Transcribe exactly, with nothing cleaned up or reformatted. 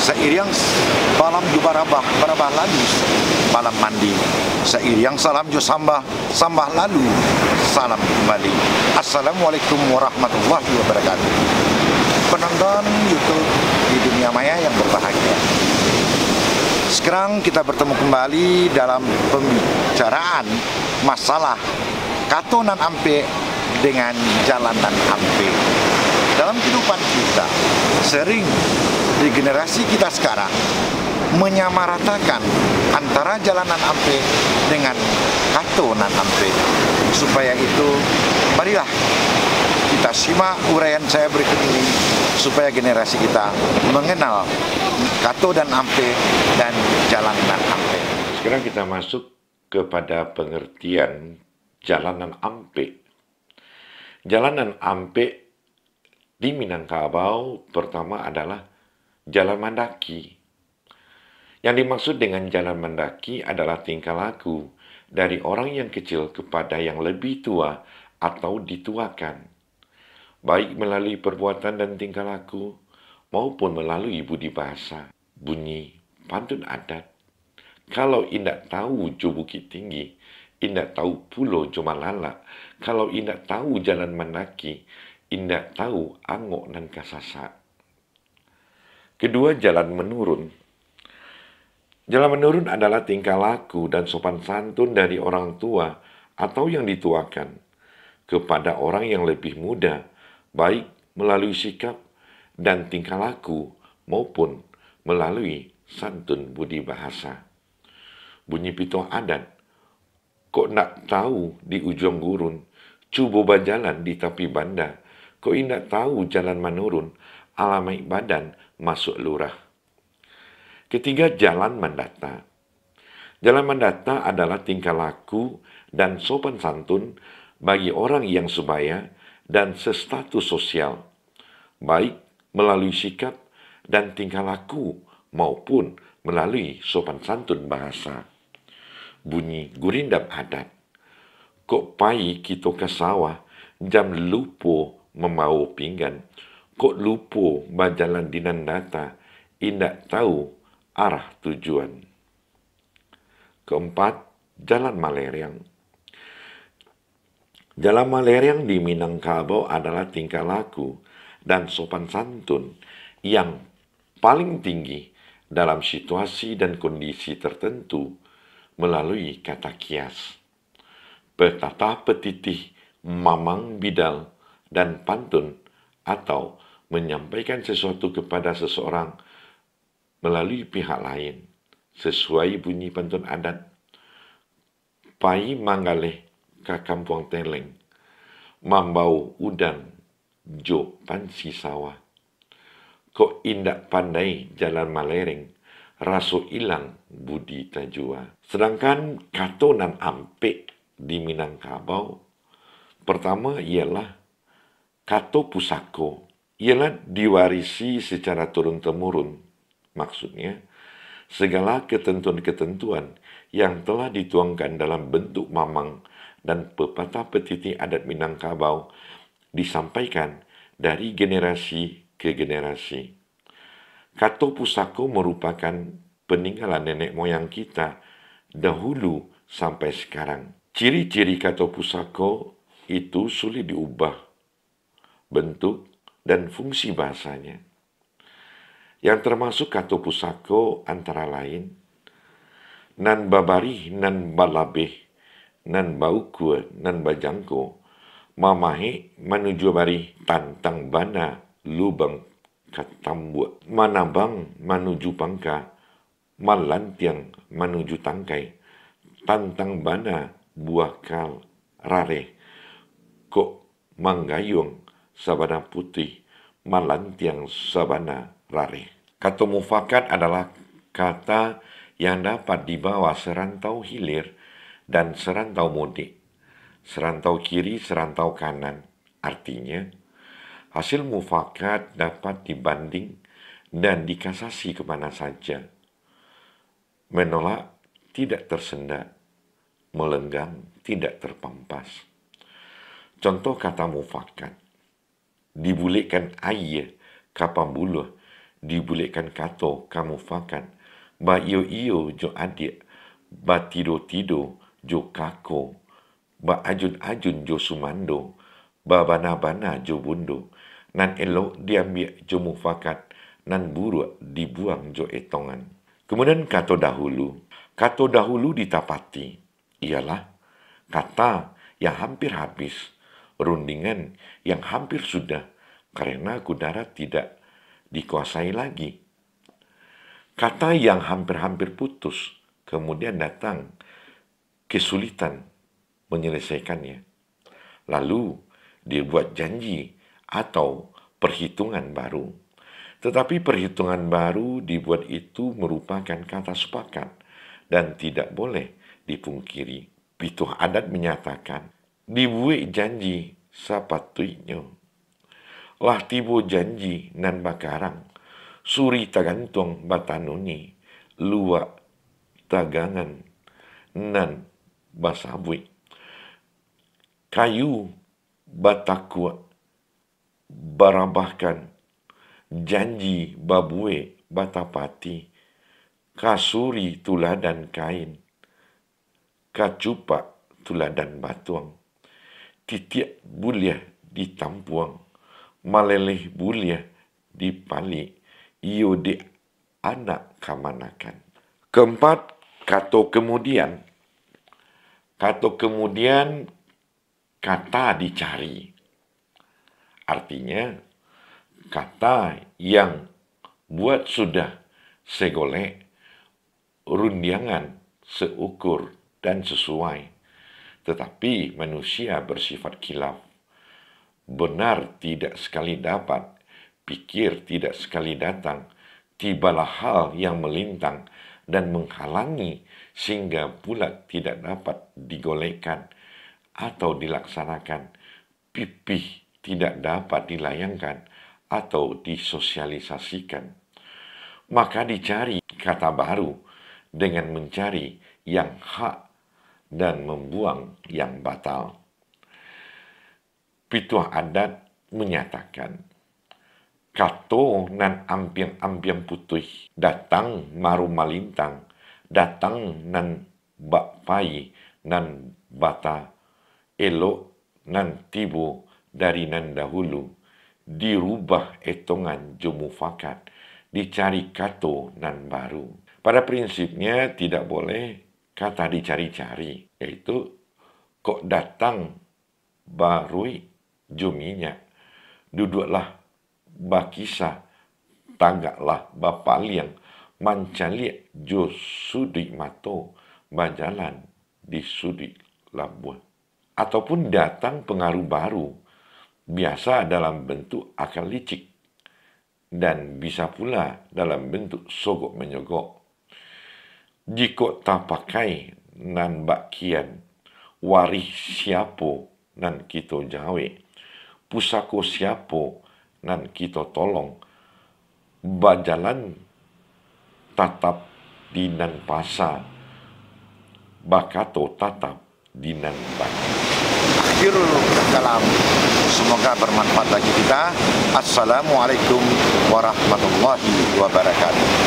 Sairiang balam jo barabah, barabah lalu balam mandi. Sairiang salam jo sambah, sambah lalu salam kumbali. Assalamualaikum warahmatullahi wabarakatuh. Penonton YouTube di dunia maya yang berbahagia. Sekarang kita bertemu kembali dalam pembicaraan masalah kato nan ampek dengan jalan nan ampek. Dalam kehidupan kita, sering di generasi kita sekarang menyamaratakan antara jalan nan ampek dengan kato nan ampek. Supaya itu, marilah kita simak uraian saya berikut ini, supaya generasi kita mengenal kato dan ampek dan jalan nan ampek. Sekarang kita masuk kepada pengertian jalan nan ampek. Jalan nan ampek di Minangkabau pertama adalah jalan mandaki. Yang dimaksud dengan jalan mandaki adalah tingkah laku dari orang yang kecil kepada yang lebih tua atau dituakan, baik melalui perbuatan dan tingkah laku, maupun melalui budi bahasa. Bunyi pantun adat. Kalau indak tahu jo Bukik Tinggi, indak tahu pulo jo Malalak. Kalau indak tahu jalan mandaki, indak tahu angok nan ka sasak. Kedua, jalan menurun. Jalan menurun adalah tingkah laku dan sopan santun dari orang tua atau yang dituakan kepada orang yang lebih muda, baik melalui sikap dan tingkah laku maupun melalui santun budi bahasa. Bunyi pituah adat, kok ndak tahu di ujuang gurun, cubo bajalan di tapi banda. Kok indak tahu jalan manurun, alamaik badan masuak lurah. Ketiga, jalan mandata. Jalan mandata adalah tingkah laku dan sopan santun bagi orang yang sebaya dan sestatus sosial, baik melalui sikap dan tingkah laku maupun melalui sopan santun bahasa. Bunyi gurindam adat. Kok pai kito ka sawah, jan lupo mambawo pinggan. Kok lupo bajalan di nan data, indak tahu arah tujuan. Keempat, jalan maleriang. Jalan maleriang di Minangkabau adalah tingkah laku dan sopan santun yang paling tinggi dalam situasi dan kondisi tertentu melalui kata kias. Petatah petitih, mamang bidal, dan pantun, atau menyampaikan sesuatu kepada seseorang melalui pihak lain, sesuai bunyi pantun adat. Pai manggaleh ka Kampuang Teleng, mambawo udang jo pansi sawah. Kok indak pandai jalan malereng, raso ilang budi tajua. Sedangkan kato nan ampek di Minangkabau, pertama ialah kato pusako, ialah diwarisi secara turun-temurun. Maksudnya, segala ketentuan-ketentuan yang telah dituangkan dalam bentuk mamang dan pepatah petitih adat Minangkabau disampaikan dari generasi ke generasi. Kato pusako merupakan peninggalan nenek moyang kita dahulu sampai sekarang. Ciri-ciri kato pusako itu sulit diubah, bentuk dan fungsi bahasanya. Yang termasuk kato pusako antara lain, nan babarih, nan balabeh, nan baukua, nan bajangko, mamahek manuju barih, tantang bana lubang ka tambuak, manabang manuju pangka, malantiang manuju tangkai, tantang bana buah kal rareh, kok manggayuang sabana putih, malantiang sabana rareh. Kato mufakat adalah kata yang dapat dibawa serantau hilir dan serantau mudik, serantau kiri, serantau kanan. Artinya, hasil mufakat dapat dibanding dan dikasasi ke mana saja. Menolak tidak tersendak, melenggang tidak terpampas. Contoh kata mufakat, dibulekkan aia ka pambuluah, dibulekkan kato ka mufakat, baiyo-iyo jo adiak, batido-tido jo kako, baajun-ajun jo sumando, babana-bana jo bundo, nan elok diambiak jo mufakat, nan buruak dibuang jo etongan. Kemudian kato dahulu, kato dahulu ditapati, ialah kata yang hampir habis, rundingan yang hampir sudah, karena kudarat tidak dikuasai lagi. Kata yang hampir-hampir putus, kemudian datang kesulitan menyelesaikannya. Lalu, dibuat janji atau perhitungan baru. Tetapi perhitungan baru dibuat itu merupakan kata sepakat dan tidak boleh dipungkiri. Pituah adat menyatakan, dibuek janji sapatuiknyo. Lah tibo janji nan bakarang, suri tagantuang batanuni, luak tagangan nan basabuik. Kayu batakuak barabahkan, janji babuek batapati, kasuri tuladan kain, kacupak tuladan batuang, titiak buliah ditampuang, maleleh buliah dipalik, iyo dek anak kamanakan. Keempat, kato kemudian. Kato kemudian, kata dicari. Artinya, kata yang buat sudah segolek, rundiangan seukur dan sesuai. Tetapi manusia bersifat khilaf. Benar tidak sekali dapat, pikir tidak sekali datang, tibalah hal yang melintang dan menghalangi sehingga bulat tidak dapat digolekkan atau dilaksanakan, pipih tidak dapat dilayangkan atau disosialisasikan. Maka dicari kata baru dengan mencari yang hak dan membuang yang batal. Pituah adat menyatakan, kato nan ampiang-ampiang putuih, datang maru malintang, datang nan bak pai nan bata, elok nan tibo dari nan dahulu, dirubah etongan jo mufakat, dicari kato nan baru. Pada prinsipnya, tidak boleh kata dicari-cari, yaitu kok datang baruik jo minyak, duduaklah bakisah, tagaklah bapaliang, mancaliak jo suduik mato, bajalan di suduik labuah. Ataupun datang pengaruh baru, biasa dalam bentuk akal licik, dan bisa pula dalam bentuk sogok-menyogok. Jikok tapakai nan bak kian, warih siapo nan kito jawek, pusako siapo nan kito tolong, bajalan tatap di nan pasa, bakato tatap di nan bana. Akhirul kalam. Semoga bermanfaat bagi kita. Assalamualaikum warahmatullahi wabarakatuh.